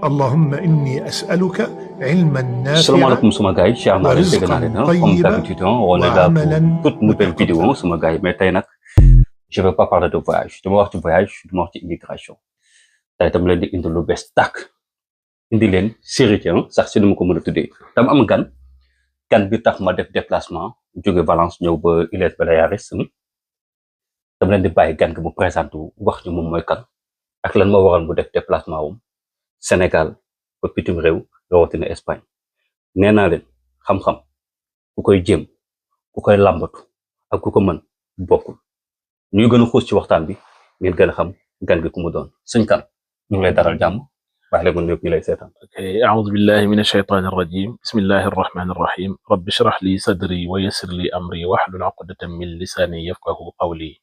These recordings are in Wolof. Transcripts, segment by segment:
اللهم إني أسألك علما نافعا salaamaaleykum suma gars yi Cheikh naa leen dégg naa leen comme d'habitude on est là pour toute nouvelle vidéo suma gars yi mais tey nag je vais pas parler de voyage dama wax ci voyage dama wax ci immigration tey tam leen di indi lu bees tàkk indi leen série sax si dama ko mën a tuddee dama am gan bi tax ma def déplacement jóge Valence ñëw ba Îles Baleares dama leen di bàyyi gan gi mu présenté wax ñu moom mooy kan ak lan ma waral mu def déplacement wum Sénégal ba bitim réew rawatina Espagne nee naa leen xam-xam ku koy jéem ku koy làmbatu ak ku ko mën bokkul ñuy gën a xuus ci waxtaan bi ngeen gën a xam gan gi ku mu doon sëñ kan ñu ngi lay daral jàmm baax leen ñëpp ñu lay seetaan. أعوذ بالله من الشيطان الرجيم بسم الله الرحمن الرحيم رب اشرح لي صدري ويسر لي أمري واحلل عقدة من لساني يفقه قولي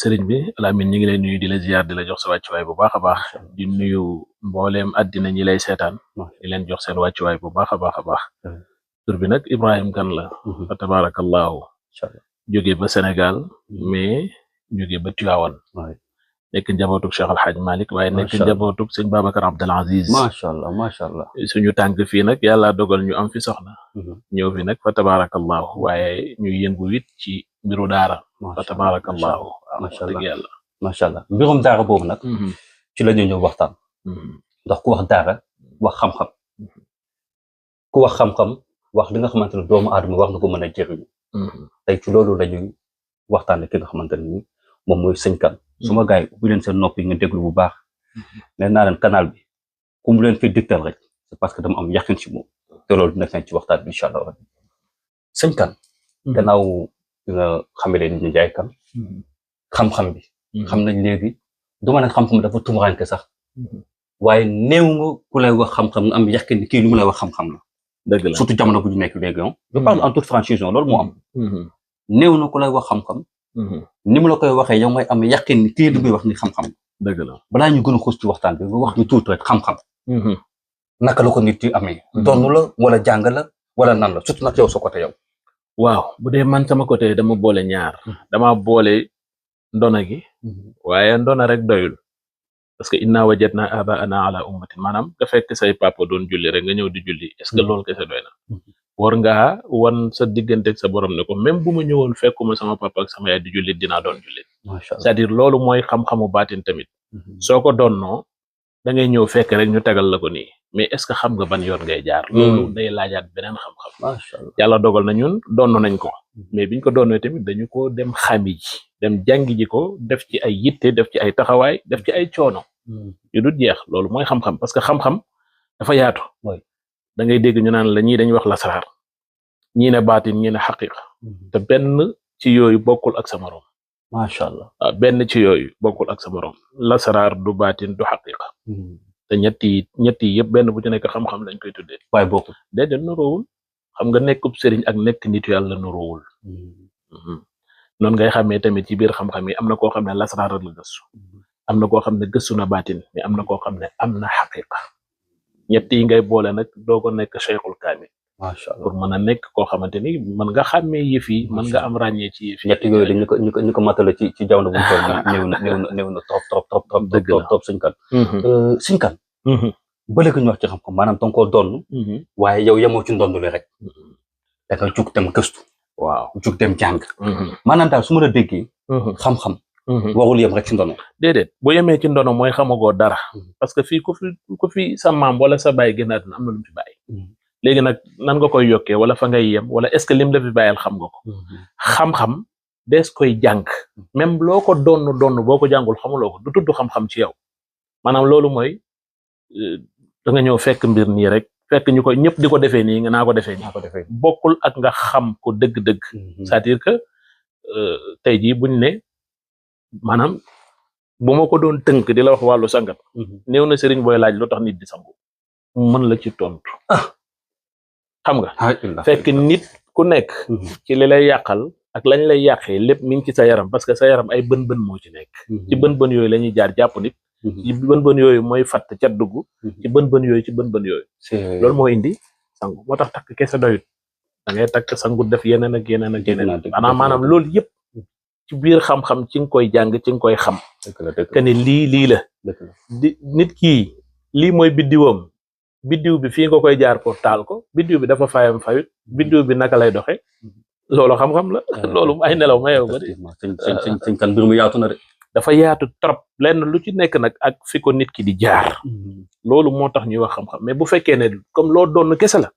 sëriñ bi Lamine ñu ngi lay nuyu di la ziar di la jox sa wàccuwaay bu baax a baax di nuyu mbooleem àddina ñi lay seetaan di leen jox seen wàccuwaay bu baax a baax a baax tur bi nag Ibrahim Kane la fa tabarakallahu jóge ba Sénégal mais jóge ba Tivaouane nekk njabootug Cheikh Al Hadj Malick waaye nekk njabootug sëñ Babacar Abdel Aziz macha allah suñu tànk fii nag yàlla dogal ñu am fi soxna ñëw fi nag fa tabarakallahu waaye ñuy yëngu it ci mbiru daara fa tabarakallahu macha allah mbirum daara boobu nag ci la ñu ñëw waxtaan ndax ku wax daara wax xam-xam ku wax xam-xam wax li nga xamante ne doomu aadama wax nga ko mën a jëriñu tey ci loolu la ñuy waxtaane ki nga xamante ne ni moom mooy sëñ Kane suma gars yi ubbi leen seen noppi nga déglu bu baax nee naa leen canal bi ku mu leen fi digtal rek c'est parce que dama am yaqin ci moom te loolu dina feeñ ci waxtaan bi incha allah sëñ Kane gannaaw nga xamale nit ñi jaay kan xam-xam bi xam nañ léegi du ma ne xam-xam dafa tumuranke sax waaye néew nga ku lay wax xam-xam nga am yaqin ni kii lu mu lay wax xam-xam la dëgg la surtout jamono bu ñu nekk léegi je parle en toute franchise loolu moo am néew na ku lay wax xam-xam ni mu la koy waxee yow ngay am yaqin ni kii lu muy wax ni xam-xam dëgg la balaa ñu gën a xuus ci waxtaan bi nga wax ñu tuuti rek xam-xam naka la ko nit yi amee donn la wala jàng la wala nan la surtout nag yow sa côté yow waaw bu dee man sama côté dama boole ñaar dama boole ndona gi waaye ndona rek doyul parce que inna wajadna abaana ala ummatin maanaam nga fekk say papa doon julli rek nga ñëw di julli est-ce que loolu kese doy na war ngaa wan sa diggante ak sa borom ne ko même bu ma ñëwoon fekkuma sama papa ak sama yaay di jullit dinaa doon jullit c'est-à-dire loolu mooy xam-xamu baatin tamit soo ko doonnoo da ngay ñëw fekk rek ñu tegal la ko nii mais est-ce que xam nga ban yoon ngay jaar loolu day laajaat beneen xam-xam yàlla dogal na ñun donn nañ ko mais biñ ko doonnee tamit dañu ko dem xami ji dem jàngi ji ko def ci ay yitte def ci ay taxawaay def ci ay coono yu dul jeex loolu mooy xam-xam parce que xam-xam dafa yaatu da ngay dégg ñu naan la ñii dañuy wax lasaraar ñii ne baatin ñii ne xaqiqa te benn ci yooyu bokkul ak sa morom macha allah benn ci yooyu bokkul ak sa morom lasaraar du baatin du xaqiqa te ñetti yëpp benn bu ci nekk xam-xam lañ koy tuddee waaye bokkul déedéet nuroowul xam nga nekkub sëriñ ak nekk nitu yàlla nuroowul noonu ngay xamee tamit ci biir xam-xam yi am na koo xam ne lasaraar la gëstu am na koo xam ne gëstu na baatin mais am na koo xam ne am na xaqiqa ñett yi ngay boole nag doo ko nekk cheikhul kaamil macha allah pour mën a nekk koo xamante ni mën nga xàmmee yëf yi mën nga am ràññee ci yëf yi ñett yooyu dañ ñu ko matala ci jamono bu mu toll néew na trop suñ kan suñ kan ba léegi ñu wax ci xam-xam maanaam danga koo donn waaye yow yemoo ci ndondule rek da nga jug dem gëstu waaw jug dem jàng maanaam daal su ma la déggee xam-xam warul yem rek ci ndono déedéet bu yemee ci ndono mooy xamagoo dara parce que fii ku fi sa maam wala sa baay gënaat na am na lu mu fi bàyyi léegi nag nan nga koy yokkee wala fa ngay yem wala est-ce que lim la fi bàyyal xam nga ko xam-xam dees koy jàng même loo ko donn boo ko jàngul xamuloo ko du tudd xam-xam ci yow maanaam loolu mooy da nga ñëw fekk mbir nii rek fekk ñu ko ñëpp di ko defee nii nga naa ko defee nii bokkul ak nga xam ko dëgg-dëgg c'est-à-dire que tey jii buñ ne maanaam bu ma ko doon tënk di la wax wàllu sangat néew na sëriñ booy laaj lu tax nit di sangu mën la ci tontu xam nga fekk nit ku nekk ci li lay yàqal ak lañ lay yàqee lépp mi ngi ci sa yaram parce que sa yaram ay bën-bën moo ci nekk ci bën-bën yooyu la ñuy jaar jàpp nit ci bën-bën yooyu mooy fatt ca dugg ci bën-bën yooyu ci bën-bën yooyu loolu moo indi sangu moo tax takk kese doyut da ngay takk sangu def yeneen ak yeneen ak yeneen maanaam loolu yëpp ci biir xam-xam ci nga koy jàng ci nga koy xam que ne lii la nit kii lii mooy biddiwam biddiw bi fii nga koy jaar pour taal ko biddiw bi dafa fayam fayut biddiw bi naka lay doxe loolu xam-xam la loolu ay nelaw mayew ko de sëñ kan mbir mu yaatu na de dafa yaatu trop lenn lu ci nekk nag ak fi ko nit ki di jaar loolu moo tax ñuy wax xam-xam mais bu fekkee ne comme loo doon kese la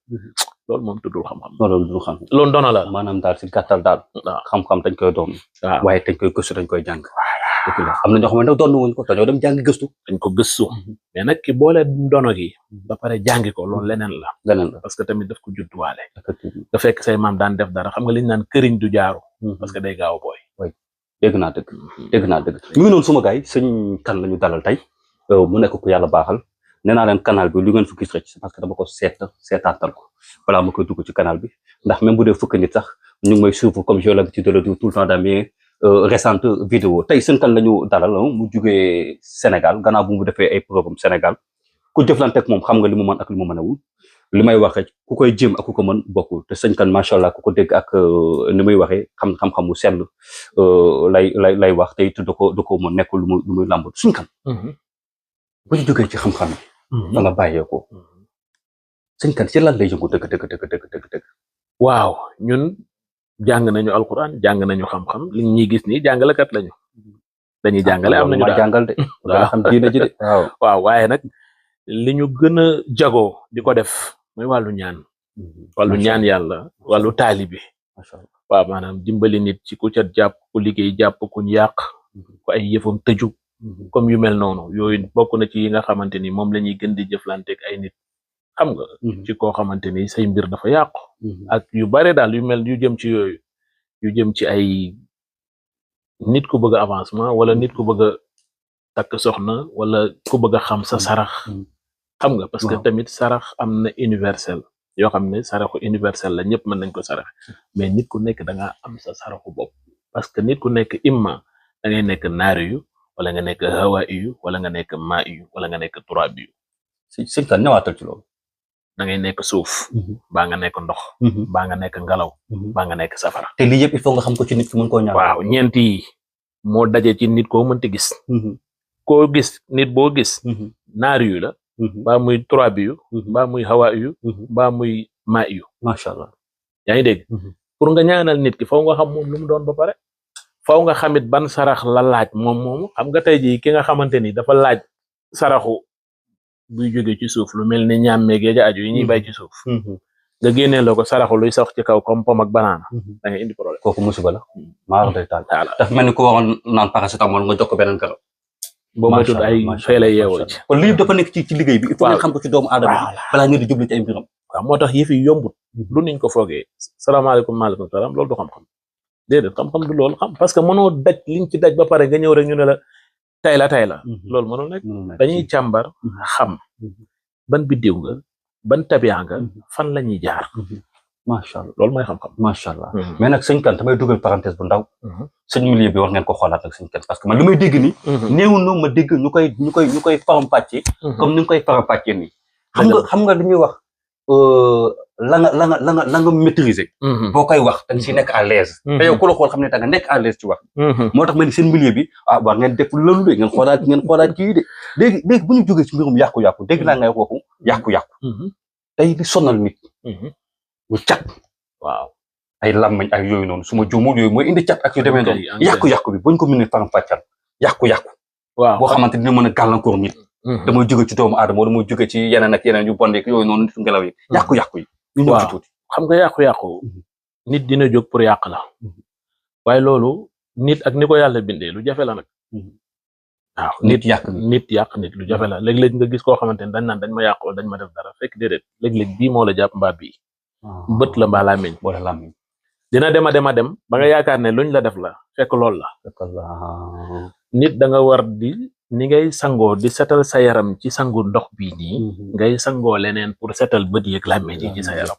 loolu moom tuddul xam-xam loolu du xam loolu doona la maanaam daal si gàttal daal xam-xam dañ koy doon waaye dañ koy gëstu dañ koy jàng am na ñoo xam ne doon wuñ ko dañoo dem jàngi gëstu dañ ko gëstu mais nag ki boole ndono gi ba pare jàngi ko loolu leneen la parce que tamit daf ko judduwaale da fekk say maam daan def dara xam nga liñ naan këriñ du jaaru parce que day gaaw booy dégg naa dëgg ñu ngi noonu suma gars yi sëñ kan la ñu dalal tey mu nekk ku yàlla baaxal nee naa leen canal bi lu ngeen fi gis rek parce que dama ko seetaatal ko balaa ma koy dugg ci canal bi ndax même bu dee fukki nit sax ñu ngi may suivre comme j'ai l'habitude de le dire tout le temps dans mes récentes vidéos tey sëñ kan la ñu dalal mu jugee Sénégal gannaaw bu mu defee ay preuve Sénégal ku jëflante ak moom xam nga li mu mën ak li mu mënewul li may wax rek ku koy jéem ak ku ko mën bokkul te sëñ kan macha allah ku ko dégg ak ni muy waxee xam-xam mu sell lay wax te it du ko mën nekk lu muy làmb suñ kan bu ñu jógee ci xam-xam yi da nga bàyyeekoo sëñ kan ci lan lay yëngu dëgg waaw ñun jàng nañu alquran jàng nañu xam-xam li ñuy gis nii jàngalekat lañu dañuy jàngale am nañu jàngal de xam diina ji de waaw waaye nag li ñu gën a jagoo di ko def mooy wàllu ñaan yàlla wàllu taalibi waaw maanaam dimbali nit ci ku ca jàpp ku liggéey jàpp kuñ yàq ku ay yëfam tëju comme yu mel noonu yooyu bokk na ci yi nga xamante ni moom la ñuy gën di jëflanteeg ay nit xam nga ci koo xamante ni say mbir dafa yàqu ak yu bare daal yu mel yu jëm ci yooyu yu jëm ci ay nit ku bëgg avancement wala nit ku bëgg a takk soxna wala ku bëgg a xam sa sarax xam nga parce que tamit sarax am na universel yoo xam ne saraxu universel la ñëpp mën nañ ko sarax mais nit ku nekk da nga am sa saraxu bopp parce que nit ku nekk imma da ngay nekk naari yu wala nga nekk hawa yu wala nga nekk maa yu wala nga nekk turaab yu sëñ kan ñëwaatal ci loolu da ngay nekk suuf baa nga nekk ndox baa nga nekk ngelaw baa nga nekk safara te lii yëpp il faut nga xam ko ci nit ki mën koo ñaan waaw ñeent yi moo daje ci nit koo mënti gis koo gis nit boo gis naari yu la baa muy turaab yu baa muy hawa yu baa muy maa yu macha allah yaa ngi dégg pour nga ñaanal nit ki faw nga xam moom lu mu doon ba pare faw nga xamit ban sarax la laaj moomu xam nga tey jii ki nga xamante ni dafa laaj saraxu buy jóge ci suuf lu mel ni ñàmmee géej aju yi ñuy bay ci suuf nga génnee la ko saraxu luy sax ci kaw comme pomme ak banaana da nga indi problème kooku musiba la maa wax day taal daf mel ni ko waroon naan paracétamol nga jox ko beneen garab boo ma tudd ay fay la yeewoo ci kon lii dafa nekk ci liggéey bi il faut nga xam ko ci doomu aadama balaa ngeen di jublu ci ay mbiram waaw moo tax yëf yi yombut lu niñ ko foogee salaamaaleykum maaleykum salaam loolu du xam-xam déedéet xam-xam du loolu xam parce que mënoo daj liñ ci daj ba pare nga ñëw rek ñu ne la tay la loolu mënul nekk dañuy càmbar xam ban biddiw nga ban tabiya nga fan la ñuy jaar macha allah loolu mooy xam-xam macha allah mais nag sëñ kan damay dugal parenthèse bu ndaw sëñ milieu bi war ngeen ko xoolaat nag sëñ kan parce que man li may dégg nii néew na ma dégg ñu koy faram-fàccee comme ni nga koy faram-fàccee nii xam nga li ñuy wax la nga maîtriser boo koy wax da nga si nekk à l'aise te yow ku la xool xam ne da nga nekk à l'aise ci wax moo tax ma ni seen milieu bi war ngeen def loolu de ngeen xoolaat kii de léegi bu ñu jógee ci mbirum yàqu-yàqu dégg naa ngay waxu yàqu-yàqu tey di sonal nit ñu cat waaw ay làmmañ ak yooyu noonu su ma juumul yooyu mooy indi cat ak yu demee noonu yàqu-yàqu bi buñ ko mënee faram-fàccal yàqu-yàqu waaw boo xamante dina mën a gàllankoor nit damay jóge ci doomu aadama wala damay jóge ci yeneen ak yeneen yu bon yeeg yooyu noonu nit ngelaw yi yàqu-yàqu yi ñu ñëw ci tuuti xam nga yàqu-yàqu nit dina jóg pour yàq la waaye loolu nit ak ni ko yàlla bindee lu jafe la nag waaw nit yàq nit lu jafe la léeg-léeg nga gis koo xamante ne dañ naan dañ ma yàq wala dañ ma def dara fekk déedéet léeg-léeg bii moo la jàpp mbaa bii bët la mbaa làmmiñ wala làmmiñ dina dem ba nga yaakaar ne luñ la def la fekk loolu la nit da nga war di ni ngay sangoo di setal sa yaram ci sangu ndox bii nii ngay sangoo leneen pour setal bët yeeg làmmiñ yi ci sa yaram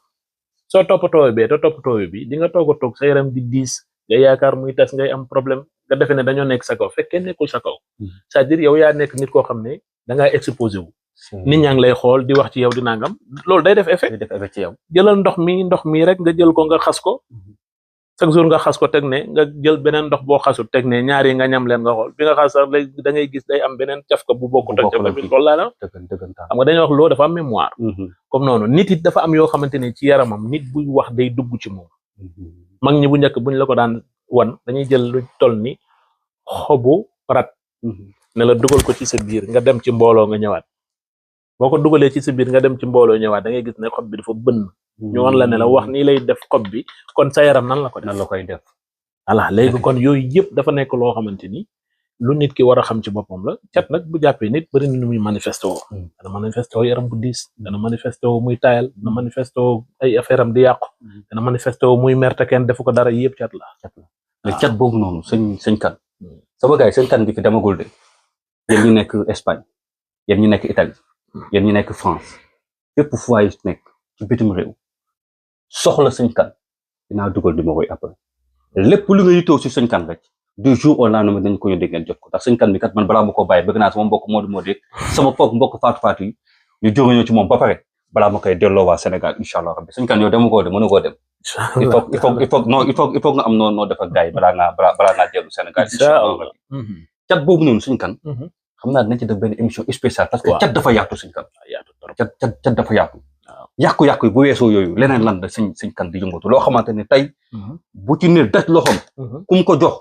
soo toppatoo bi di nga toog a toog sa yaram di diis nga yaakaar muy tas ngay am problème nga defe ne dañoo nekk sa kaw fekkee nekkul sa kaw c'est-à-dire yow yaa nekk nit koo xam ne da ngaa exposé wu nit ñaa ngi lay xool di wax ci yow di nangam loolu day def effet ci yow jëlal ndox mi rek nga jël ko nga xas ko chaque jour nga xas ko teg ne nga jël beneen ndox boo xasut teg ne ñaari nga ñam leen nga xool bi nga xas sax léegi da ngay gis day am beneen cafka bu bokkut ak cafka bi loolu laa la xam nga dañuy wax loo dafa am mémoire comme noonu nit it dafa am yoo xamante ni ci yaramam nit buy wax day dugg ci moom mag ñi bu njëkk buñ la ko daan wan dañuy jël lu toll ni xobu rat ne la dugal ko ci sa biir nga dem ci mbooloo nga ñëwaat boo ko dugalee ci sa biir nga dem ci mbooloo ñëwaat da ngay gis ne xob bi dafa bënn ñu wan la ne la wax nii lay def xob bi kon sa yaram nan la koy def voilà léegi kon yooyu yëpp dafa nekk loo xamante ni lu nit ki war a xam ci boppam la cat nag bu jàppee nit bëri na nu muy manifesté woo dana manifesté woo yaram bu diis dana manifesté woo muy tayal dana manifesté woo ay affaire am di yàqu dana manifesté woo muy merte kenn defu ko dara yëpp cat la mais cat boobu noonu sëñ kan sama gars yi sëñ kan bi fi demagul de yéen ñu nekk Espagne yéen ñu nekk Italie yéen ñu nekk France fépp fu waay nekk ci bitim réew soxla sëñ kan dinaa dugal numéro yi après lépp lu nga yitoo si sëñ kan rek du jour au lendemain dañ ko yónnee ngeen jot ko ndax sëñ kan bi kat man balaa ma ko bàyyi bëgg naa sama mbokk Modou Modou sama mbokk Fatou yi ñu jógeñoo ci moom ba pare balaa ma koy delloo waa Sénégal incha allah rabbi sëñ kan yow dama koo dem mënu koo dem il faut nga am noo def ak gars yi balaa ngaa dellu Sénégal incha allah rabbi cat boobu noonu sëñ kan xam naa dinañ ci def benn émission spéciale parce que cat dafa yaatu sëñ kan cat dafa yaatu yàqu-yàqu yi bu weesoo yooyu leneen lan la sëñ kan di yëngatu loo xamante ne tey bu ci ne daj loxoom kum ko jox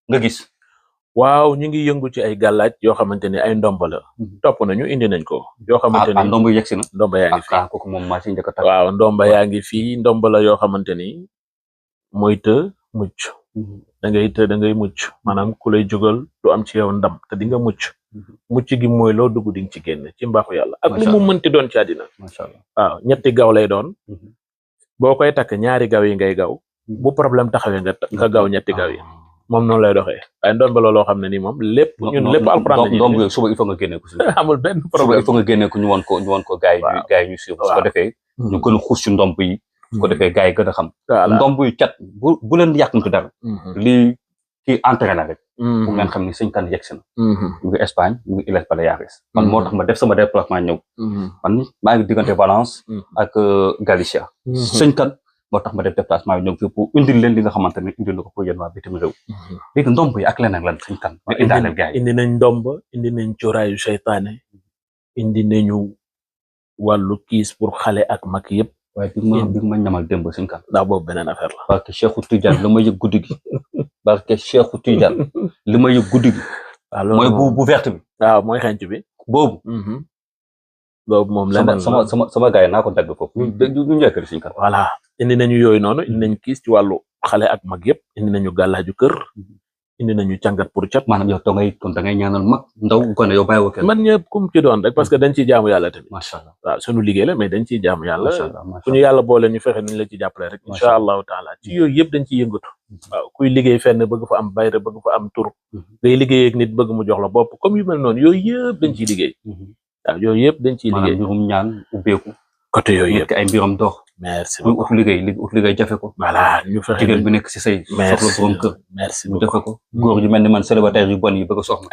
nga gis waaw ñu ngi yëngu ci ay gàllaaj yoo xamante ni ay ndomba la topp nañu indi nañ ko yoo xamante ni ndomba yegsi na ndomba yaa ngi fii kooku moom maa ci njëkk a tàgg waaw ndomba yaa ngi fii ndomba la yoo xamante ni mooy të mucc da ngay mucc maanaam ku lay jógal du am ci yow ndam te di nga mucc gi mooy loo dugg di nga ci génn ci mbaaxu yàlla ak lu mu mënti doon ci àddina macha allah waaw ñetti gaw lay doon boo koy takk ñaari gaw yi ngay gaw bu problème taxawee nga gaw ñetti gaw yi moom noonu lay doxee waaye ndoon ba looloo xam ne nii moom lépp ñun lépp alxuraan lañuy doom yooyu suba il faut nga génne ko amul benn problème suba il faut nga génne ko ñu won ko gars yi ñu suivre su ko defee ñu gën a xuus ci ndomb yi su ko defee gars yi gën a xam ndomb yu cat bu leen yàqamtu dara lii kii entraîné rek bu ngeen xam ne sëñ kan yegsi na ñu ngi Espagne ñu ngi Illes Baleares man moo tax ma def sama déplacement ñëw man maa ngi diggante Valence ak Galicia sëñ kan moo tax ma def déplacement yi ñëw fii pour indil leen li nga xamante ne indil na ko pour yéen waa bitim réew léegi ndomb yi ak leneen lan sëñ kan nga indaaleel gars yi indi nañ ndomb indi nañ coraayu seytaane indi nañu wàllu kiis pour xale ak mag yëpp waaye bi ma ñamal démb sëñ kan ndax boobu beneen affaire la parce que Cheikhou Tidiane li ma yëg guddi gi parce que Cheikhou Tidiane li ma yëg guddi gi mooy bu verte bi waaw mooy xenc bi boobu moom leneen sama gars yi naa ko dagg foofu ñu njëkkër sëñ kan voilà indi nañu yooyu noonu indi nañ kiis ci wàllu xale ak mag yëpp indi nañu gàllaaju kër indi nañu càngat pour cat maanaam yow da ngay ñaanal mag ndaw gone yow bàyyi kenn man ñëpp kum ci doon rek parce que dañ ciy jaamu yàlla tamit macha allah waaw sunu liggéey la mais dañ ciy jaamu yàlla fu ñu yàlla boole ñu fexe nañ la ci jàppale rek incha allahu taala ci yooyu yëpp dañ ciy yëngatu waaw kuy liggéey fenn bëgg fa am bayre bëgg fa am tur ngay liggéey ak nit bëgg mu jox la bopp comme yu mel noonu yooyu yëpp dañ ciy liggéey waaw yooyu yëpp dañ ciy liggéey mbirum ñaan ubbeeku côté yooyu yëpp ay mbiram dox merci beaucoup ut liggéey jafe ko voilà ñu fexe jigéen bi nekk si say soxla borom kër merci mu jafe ko góor yu mel ni man célibataire yu bon yi bëgg a soxna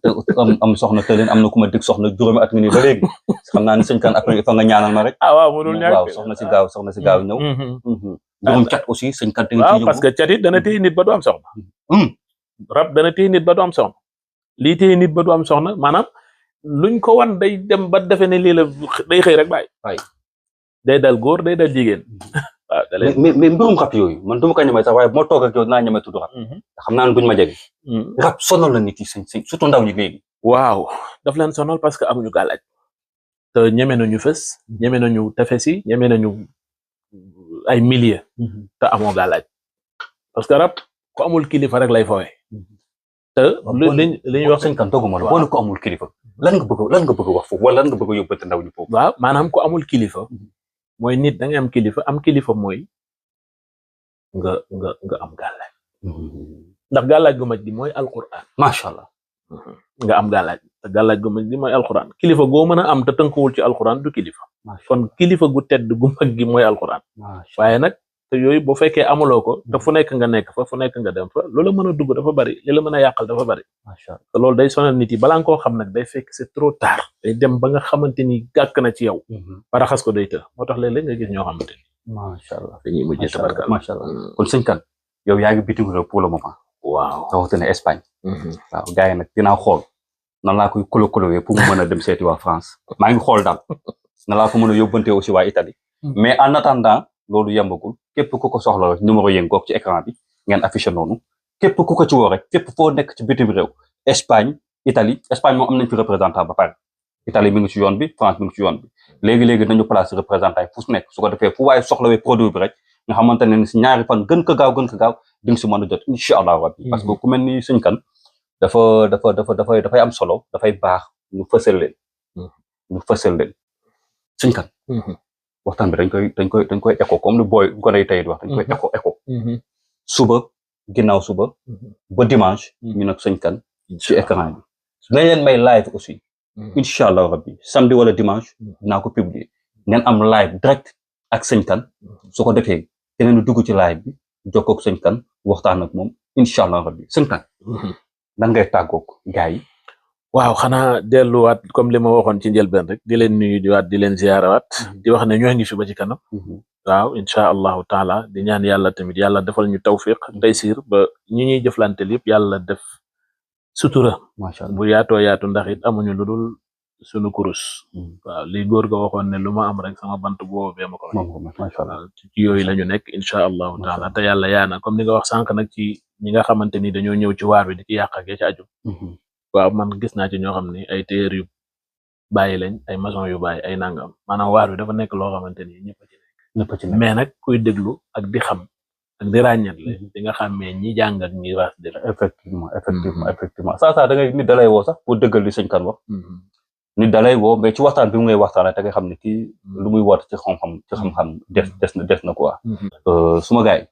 te am soxna te leen am na ku ma dig soxna juróomi at mi nii ba léegi xam naa ni sëñ kan après il faut nga ñaanal ma rek waaw mënul ñàkk waaw soxna si gaaw ñëw mbirum cat aussi sëñ kan waaw parce que cat it dana téye nit ba du am soxna rab dana téye nit ba du am soxna lii téye nit ba du am soxna maanaam luñ ko wan day dem ba defe ne lii la day xëy rek bàyyi day dal góor day dal jigéen waaw mais mbirum rab yooyu man duma ko ñemee sax waaye moo toog ak yow dinaa ñemee tudd rab xam naa ne duñ ma jege rab sonal la nit yi sëñ surtout ndaw ñi léegi waaw daf leen sonal parce que amuñu gàllaaj te ñeme nañu fës ñeme nañu tefes yi ñeme nañu ay milliers te amoo gàllaaj parce que rab ku amul kilifa rek lay fowee te li ñuy wax sëñ kan dogguma la boo ne ko amul kilifa lan nga bëgg wax foofu wala lan nga bëgg a yóbbante ndaw ñi foofu waaw maanaam ku amul kilifa mooy nit da ngay am kilifa mooy nga am gàllaaj ndax gàllaaj gu mag gi mooy alquran macha allah nga am gàllaaj te gàllaaj gu mag gi mooy alquran kilifa goo mën a am te tënkuwul ci alquran du kilifa kon kilifa gu tedd gu mag gi mooy alquran waaye nag te yooyu boo fekkee amuloo ko te fu nekk nga nekk fa fu nekk nga dem fa loola mën a dugg dafa bari li la mën a yàqal dafa bari te loolu day sonal nit yi balaa nga koo xam nag day fekk c'est trop tard day dem ba nga xamante ni gàkk na ci yow ba raxas ko day të moo tax léeg-léeg nga gis ñoo xamante ni macha allah dañuy mujjee tabarkalla macha allah kon sëñ Kane yow yaa ngi bitim réew pour le moment. waaw rawatina Espagne. waaw gars yi nag dinaa xool nan laa koy kolo-kolowee pour mu mën a dem seeti waa France maa ngi xool daal nan laa ko mën a yóbbante aussi waa Italie. mais en attendant loolu yembagul képp ku ko soxla rek numéro yéen goog ci écran bi ngeen affiché noonu képp ku ko ci woo rek képp foo nekk ci bitim réew Espagne Italie Espagne moom am nañ fi représentant ba pare Italie mi ngi ci yoon bi France mi ngi ci yoon bi léegi nañu place représentant yi fu nekk su ko defee fu waaye soxlawee produit bi rek nga xamante ne si ñaari fan gën ko gaaw di nga si mën a jot incha allah rabbi parce que ku mel ni sëñ Kane dafay am solo dafay baax ñu fësal leen sëñ Kane waxtaan bi dañ koy écho comme ni booy gonay tey di wax dañ koy écho suba ginnaaw suba ba dimanche ñu nag sëñ Kane ci écran bi dinañ leen may live aussi incha allah rabbi samedi wala dimanche dinaa ko publier ngeen am live direct ak sëñ Kane su ko defee keneen dugg ci live bi jokkoo ak sëñ Kane waxtaan ak moom incha allah rabbi sëñ Kane nan ngay tàggoog gars yi. waaw xanaa delluwaat comme li ma waxoon ci njëlbeen rek di leen nuyu di leen ziyaarawaat di wax ne ñoo ngi fi ba ci kanam. waaw incha allahu taala di ñaan yàlla tamit yàlla defal ñu tawfiq taysir ba ñi ñuy jëflanteel yëpp yàlla def sutura. macha allah bu yaatu ndax it amuñu lu dul sunu kurus. waaw li góor ga waxoon ne lu ma am rek sama bant boobu bee ma ko. macha allah ci yooyu la ñu nekk incha allahu taala te yàlla yaana comme ni nga wax sànq nag ci ñi nga xamante ni dañoo ñëw ci waar wi di ci yàq ak ci aju. waaw man gis naa ci ñoo xam ne ay téer yu bàyyi lañ ay maçon yu bàyyi ay nangam maanaam waar wi dafa nekk loo xamante ni ñëpp ci nekk mais nag kuy déglu ak di xam ak di ràññatle di nga xàmmee ñi jàng ak ñi raas di effectivement saa da ngay nit dalay woo sax pour dëggal li sëñ Kane wax nit dalay woo mais ci waxtaan bi mu ngay waxtaan te nga xam ne kii lu muy woote ci xam-xam des na quoi suma gars yi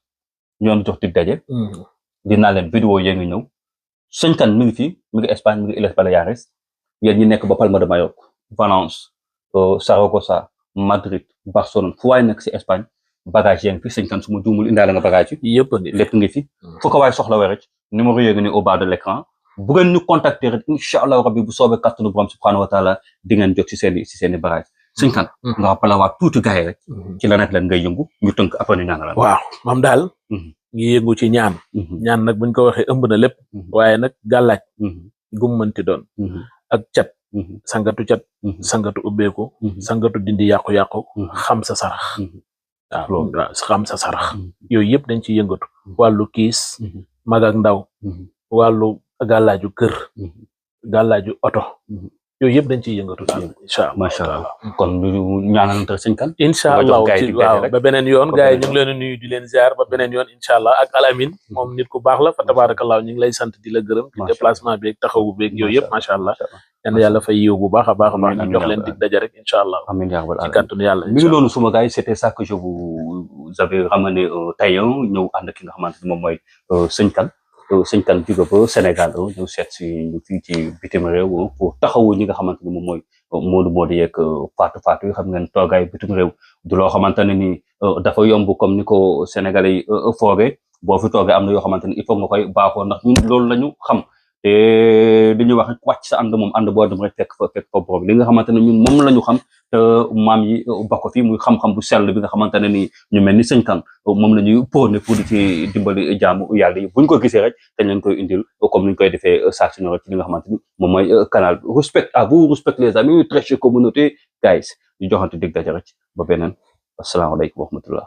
ñoo jox di daje dinaa leen vidéo yee ngi ñëw sëñ Kane mi ngi fi mi ngi Espagne mi ngi Illes Baleares yéen ñi nekk ba Palma de Mallorca Valence Saragossa Madrid Barcelone fu waay nekk si Espagne bagage yaa ngi fi sëñ Kane su ma juumul indaale nga bagage yi yëpp lépp ngi fi fu ko waay soxla wee rek numéro yee ngi ni au bas de l'écran bu ngeen ñu contacter rek incha allah rabbi bu soobee kattanu borom subhanahu wa taala di ngeen jot si seeni bagage sëñ Kane nga rappelé waat tuuti gars yi rek ci la nekk leen ngay yëngu ñu tënk après ñu ñaanal waaw moom daal ngi yëngu ci ñaan nag buñ ko waxee ëmb na lépp waaye nag gàllaaj gum mënti doon ak cat sangatu ubbeeku sangatu dindi yàqu-yàqu xam sa sarax waaw xam sa sarax yooyu yëpp dañ ci yëngatu wàllu kiis mag ak ndaw wàllu gàllaaju kër gàllaaju oto yooyu yëpp dañ ciy yëngatu daal incha allah macha allah kon ñu ñaanalante sëñ Kane incha allah waaw ba beneen yoon gars yi ñu ngi leen di nuyu di leen ziar ba beneen yoon incha allah ak Alamin moom nit ku baax la fa tabarakallah ñu ngi lay sant di la gërëm ci déplacement beeg taxawu beeg yooyu yëpp macha allah yal na yàlla fay yiw bu baax a baax ñu jox leen dig daje rek incha allah amiin yaa rabbal ci kàttanu yàlla mi ngi noonu suma gars yi c'était ça que je vous avais ramené tey ñëw ànd ki nga xamante ni moom mooy sëñ Kane sëñ Kane jóge ba Sénégal ñëw seet si ñu fii ci bitim réew pour taxawu ñi nga xamante ni moom mooy Modou yeeg Fatou yi xam ngeen toogaay bitim réew du loo xamante ne ni dafa yomb comme ni ko Sénégalais yi foogee boo fi toogee am na yoo xamante ni il faut nga koy baaxoo ndax ñun loolu la ñu xam te dañuy wax rek wàcc sa ànd moom ànd boo dem rek fekk fa borom li nga xamante ne ñun moom la ñu xam te maam yi ba ko fi muy xam-xam bu sell bi nga xamante ne ni ñu mel ni sëñ Kane moom la ñuy prôné pour di ci dimbali jaamu yàlla yi buñ ko gisee rek dañ leen koy indil comme ni ñu koy defee saa su ne rek ci li nga xamante ni moom mooy canal bi respect à vous respect les amis très chère communauté guys ñu joxante dig daje rek ba beneen asalaamaaleykum wa rahmatullah